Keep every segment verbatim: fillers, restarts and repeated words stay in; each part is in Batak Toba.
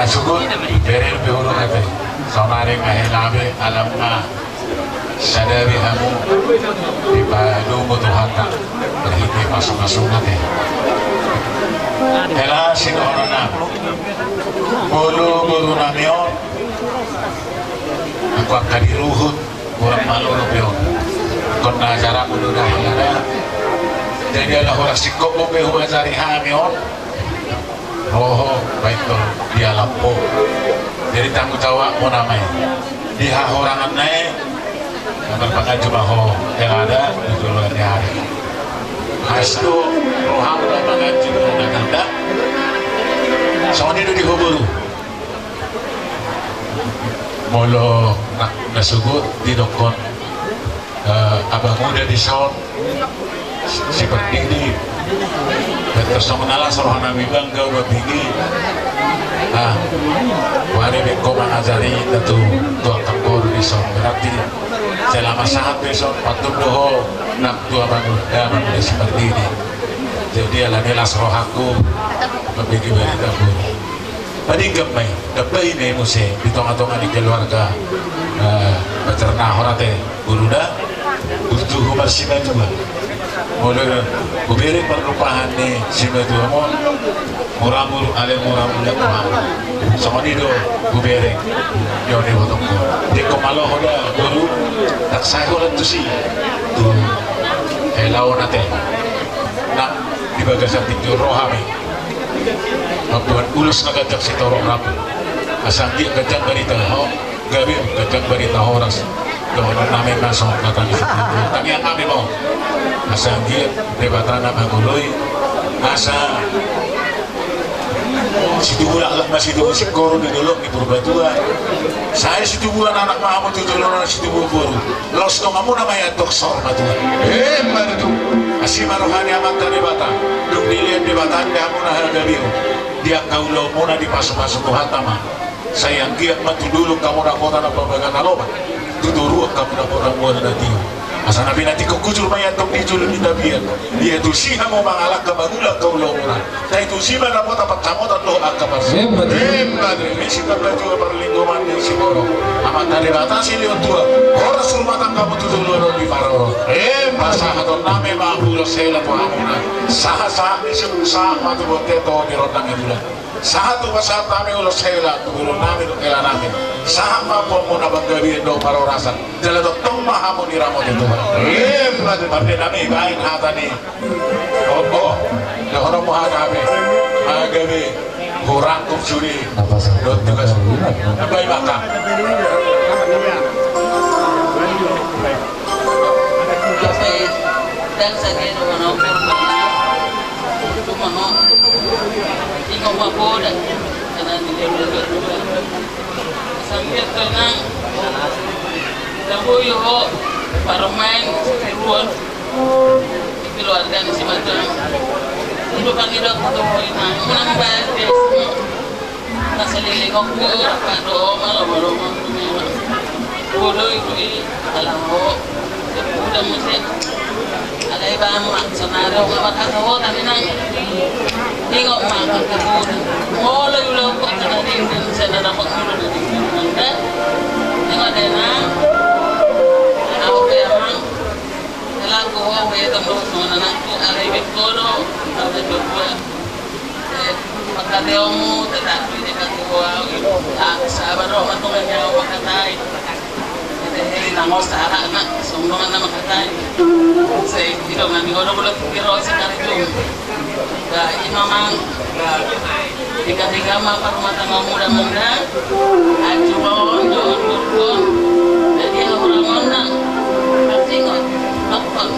Suhut, bere pe hurang ate. Saonari nga hela be, alana sada be hamu dipadomu Tuhanta marhite pasu-pasuna ate. Hela, sidohononnami, molo borunami on, anggo angka di ruhut, hurang malolo be on. Ingkon na ajaranmu do da hela da. Jadi ala hurang singkop be huajari hami on. Ro ho, baen tong di alammu. Jadi tanggung jawabmu nama i. Di hahuranganna i, na marpanganju ma ho hela da di joloan ni ari. Hastu rohamu na manganju do na ganda. Songon i do di ho boru. Molo na, na suhut didokkon, eh, abang uda dison, si Pardidi. Betosong na las rohanami bangga uba pigi. Ah, wari be ho mangajari na tu, tu angka boru dison. Berarti selama sahat dison, patut do ho nang tu abang uda, abang uda si Pardidi. Jadi alani las rohangku, uba pigi barita boru. Padingkon ma i, dambai ma i muse di tonga-tonga ni keluarga, eh, paternahon ate, boru da, burju ho marsimatua. Molo hubereng parlupahan ni simatuam on, mura muru ale mura mura. Songon i do hubereng, yo ni botongku. Dingkon malo ho da boru, tak sai ho lan tusi. Tu hela on ate. Nang di bagasan tinjol rohami. Mamboan ulos na ganjang sitorop rambu. Asa anggiat ganjang barita ho, gabe ganjang barita horas. Dohononnami ma songon hata ni sitinjol. Tangiangnami ma on. Asa anggiat Debata na mangoloi. Asa situbu laklak ma situbu singkoru di dolok ni Purbatua. Sai situbuan anak ma hamu tu joloan situbuan boru. Laos donganmuna ma i antong saur matua. Emma tutu. Asi ma roha ni Amanta Debata. Dung dilehon Debata ende hamuna hagabeon. Di angka ulaonmuna dipasu-pasu Tuhanta ma. Sai anggiat ma tu dolok hamu dapotan na parbagasan na lomak. Tu toruan hamu dapotan mual na tio. Asa na pinatik hujur ma i antong di julu ni tapian. Ia tusi hamu mangalangka mangula angka ulaonmuna. Sai tusi ma dapotan pansamotan dohot angka parsamotan. Emma tutu. Emma tutu. Misi tambatua parlinggoman ni siborok. Amanta Debata silehon tua. Horas rumah tanggamu tu joloan on diparorot. Emma tutu. Pasahatonnami ma ulos hela tu hamuna. Sahat-sahat ni siusaha ma tu bontean dohot di rondang ni bulan. Sahat tu pasahatonnami ulos hela tu borunami dohot helanami. Sahat ma ampuanmuna panggabean dohot parhorasan. Jala tongtong ma hamu diramoti Tuhan. Emma tutu. Pande nami, baen hata ni. Oh, oh. Dohononmu hata hape. Gabe. Hurang kum suri. Dohot tugas. Apa i maka? Gabe. Dan sadia dohononku. Cuma ho. Ingot ma poda. Karena di dia. Sambil tenang. Tahu yo ho. Parmain. Ruan. Keluarga ni si Matang. Udah panggil aku tuh, inang. Menang bayar dia. Nasa lili kok gue, apa do, malo, malo, malo. Bodo itu i, ala ho. Udah mesti. Ala iba amak, sonari ho, maka ho, tapi nang. Ingot ma, maka ho. Molo ulo kok, tadi, dan saya dapat mulu dari. Ingot deh, nang. Aku ya, mang. Lagu ho, be, tong, tong, nang, nang, tu, ala iba kodo, ala iba kue. Eh, maka dia omu, tetapi dia kata gua, ah, sabar, oh, mantong aja, oh, makatai. Jadi, hei, nang, oh, salah, nak, sombong, nak, makatai. Saya, tidak, nang, oh, udah, udah, kira, oh, sekali tu. Ba, i ma, mang, ba, tiga-tiga ma parrumah tangga muda mangga, aju baon, dohot burkon, jadi haurangon nang, marsingot, dokkon.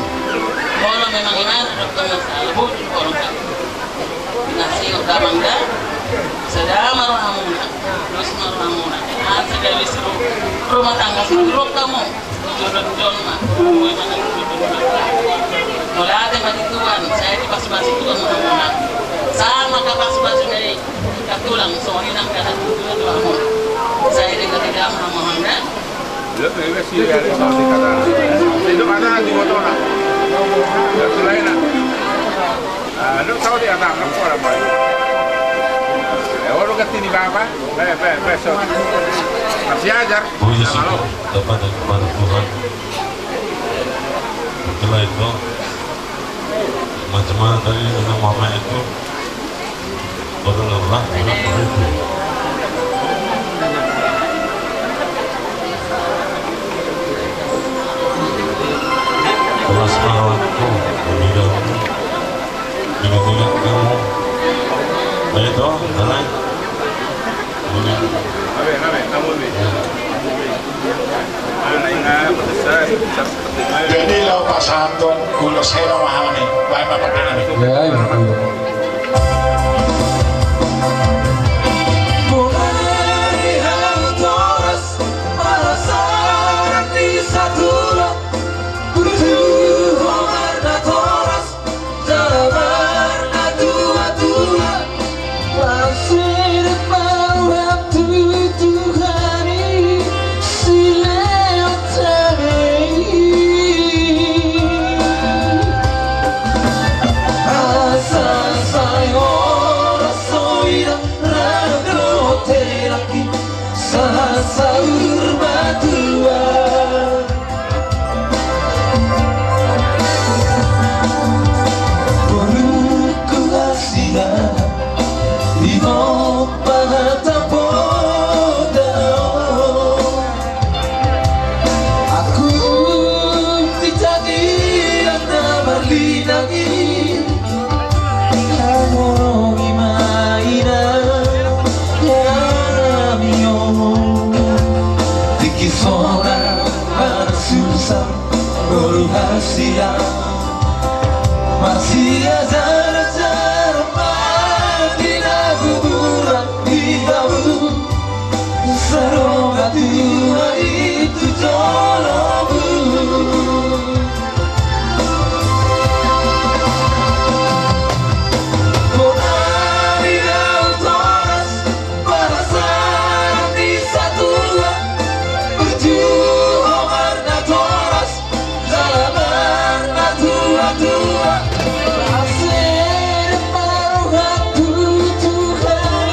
Molo memang i ma dokkon masalah, bujur, molo kan. Marsingot da mangga, sada ma rohamuna, dos ma rohamuna. Asa gabe seru, rumah tangga seru, dokkon hamu. Jolon-jolon ma. Mauliate ma di Tuhan, sai dipasu-pasu Tuhan ma hamu. Sama ka pasu-pasu dari katulang, songon i nang kata Tuhan tu hamu. Sai denggan-denggan ma hamu, ya. Itu ada di motor lah. Ya, selain lah. Ah, lu tahu dia tak, apa orang baik. Eh, olo ganti ni bapa. Be, be, be, so. Masih ajar. Puji syukur kepada, kepada Tuhan. Setelah itu, macam mana tadi nama mama itu? Baru lelah, enak begitu. Kelas malam tuh, lebih dahulu. Ingat-ingat kamu. Ayo toh, Dalai. Ini. Jadi laho pasahathon ulos hela ma hami. Baen ma pande nami. Ya, ya, ya. Mulai hau toras, marasarang di satulo. Burju homar na toras, jala marnatua-tua. Pasedek ma roham tu Tuhan i, silehon damei. Asa sai horas so ida, ragam dohot helangki, sahat saur matua. Boruku hasian, ingkon pahatahon da. Ahu di tagian na marlinang i. Hamorongi ma inang, hami on. Tingki sonang marsusa, boru hasian. Marsiajar-ajar ma di na guburan di tabu. Sai ro ma Tuhan i tu jolomu. Bona ni hau toras, marasarang di satulo. Burju homar na toras, jala marnatua-tua. Pasedek ma roham tu Tuhan,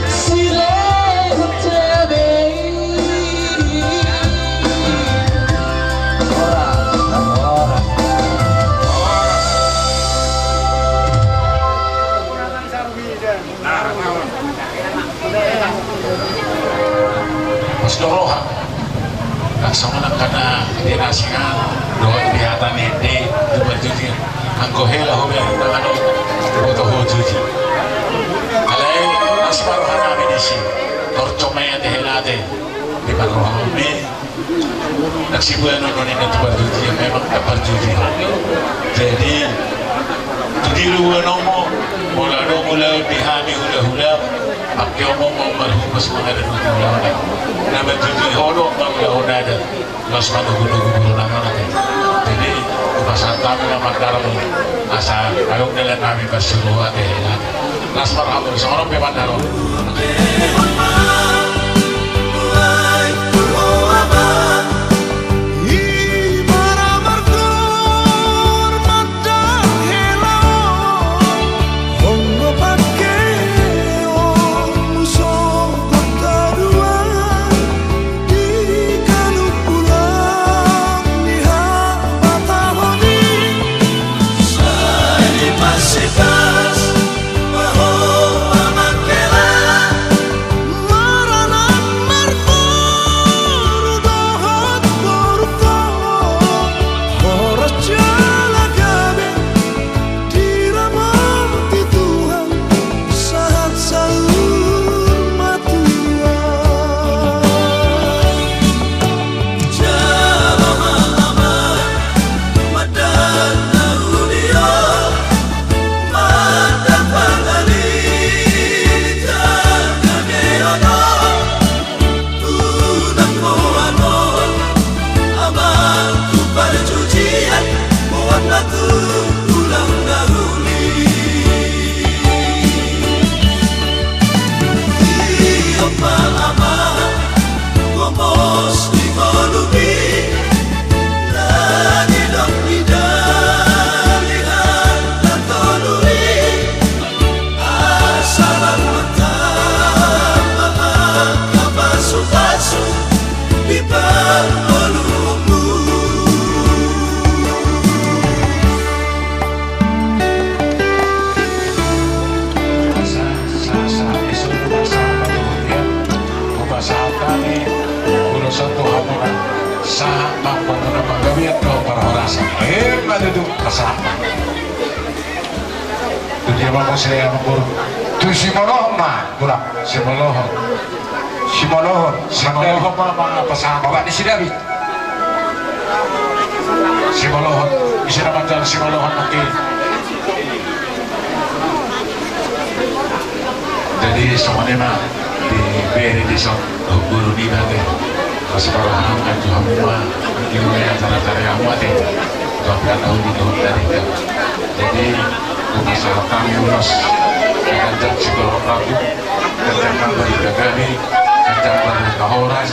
silehon damei. Horas, horas. Pos do roha. Ndang songon angka na di na singa dohot di hata ni ende, di parjuji. Anggo hela ho be, ndang adong diboto ho juji. Alai, las ma roha nami disi. Torop ma i ate hela ate. Di parrohami. Ndang sibuan on ninna tu parjuji, memang tu parjuji. Jadi, tu diluan omo, molo adong ulaon di hami hula-hula, angke omo ma marhupos mangadan hula-hula. Na manjuji ho do, mangulahon adat. Las ma nogu-nogu boru na manat. Jadi, hupasahat hami ma mandarat. Asa, adong dalan nami pasuruan ate. Las ma roham, songon on pe mandarat. Emma tutu. Pasahat ma. Tu dia ma muse, amangboru? Tu Simolohon ma, Tulang. Simolohon. Simolohon. Simolohon ma, ma pasahat. Bapak ni si David. Simolohon. Ise na manjalo Simolohon nangkin? Jadi songon i ma, dibere dison dohot boru niba, ate. Pas paroham kan tu hamu ma, di mulai acara-acara i hamu, ate. Tuhan kan tahu di tahun tadi kan. Jadi, rumah salah tamu los. Ganjang sitorop rabu, ganjang nambah di gagahi, ganjang baru ka horas.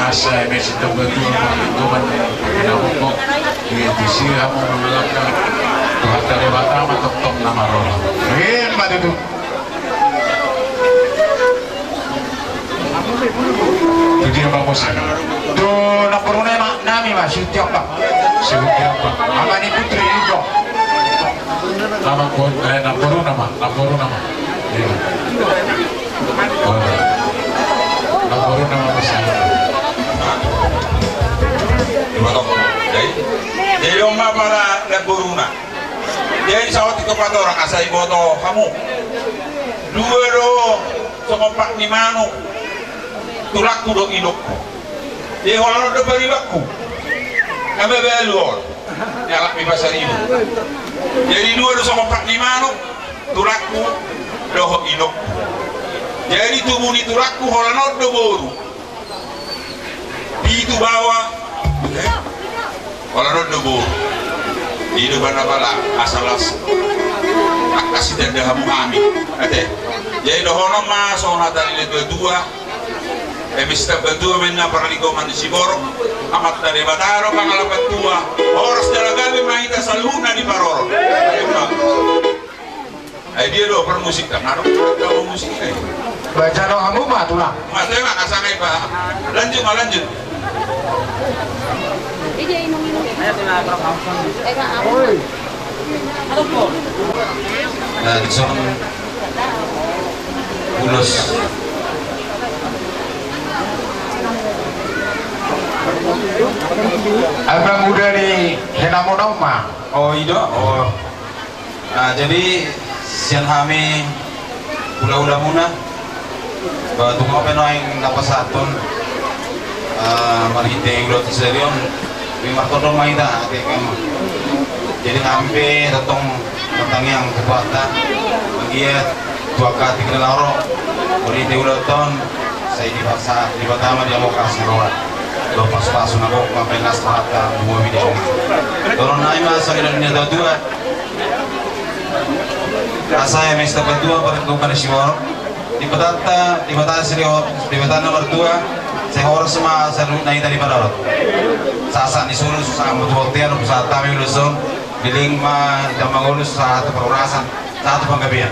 Asa eme sitamba tulang, goman, pinabungkok. Iya, di si hamu mengelakkan. Tuhan tadi batama tongtong nama rola. Emma tutu. Tu dia ma muse? Tu namboru nami ma, si Hutiamba. Si Hutiamba. Ama ni Putri Indo. Nama pun, eh, namboru nama, namboru nama. Iya. Oh. Namboru nama muse. Dua tong. Jadi, jadi on ma pala namboruna. Jadi saotik tu patorang asa diboto hamu. Dua do songon pat ni manuk, tulangku dohot inongku. Jadi holan on do paribanku. Nama balu on. Nyalak mi pasaribu. Jadi dua do songon pat ni manuk, tulangku dohot inongku. Jadi tubu ni tulangku holan on do boru. Pitu baoa. Eh? Holan on do boru. I do bana pala, asa las. Angka sitanda hamu hami. Ate. Jadi dohonon ma songon hata ni natua-tua. Eme sitamba tulang ma inna parlinggoman ni siborok. Amanta Debata do pangalapan tua. Horas jala gabe ma hita saluhutna diparorot. Emma. Ai dia do parmusik kan, anu, kamu musik kan. Baca do hamu ma, Tulang. Mas, emang asal, Pak. Lanjut, Pak, lanjut. Nah, dison ulos. Abang uda ni hinamonon ma. Oh, i do. Oh. Nah, jadi sian hami hula-hulamuna, ba tung ope nuaeng na pasahathon, eh, marhite ulaon sadari on, di martondong ma hita, ate, kan. Jadi hami pe tongtong martangiang tu Tuhanta, manggiat tu angka tingki na ro, marhite ulaon on, sai dipasa, dipatama di hamu angka siroha. Dohot pasu-pasu na gok mambahen las rohanta, dua video. Dohonon nami ma songon i do na tua-tua. Asa eme sitamba tulang, parlinggoman ni siborok. Debatanta, Debata siri, Debata na martua, sai horas ma saluhutna hita diparorot. Sahat-sahat ni solu, sahat ma tu bontean, sahat hami ulos on, leleng ma hita mangolu, sahat tu parhorasan, sahat tu panggabean.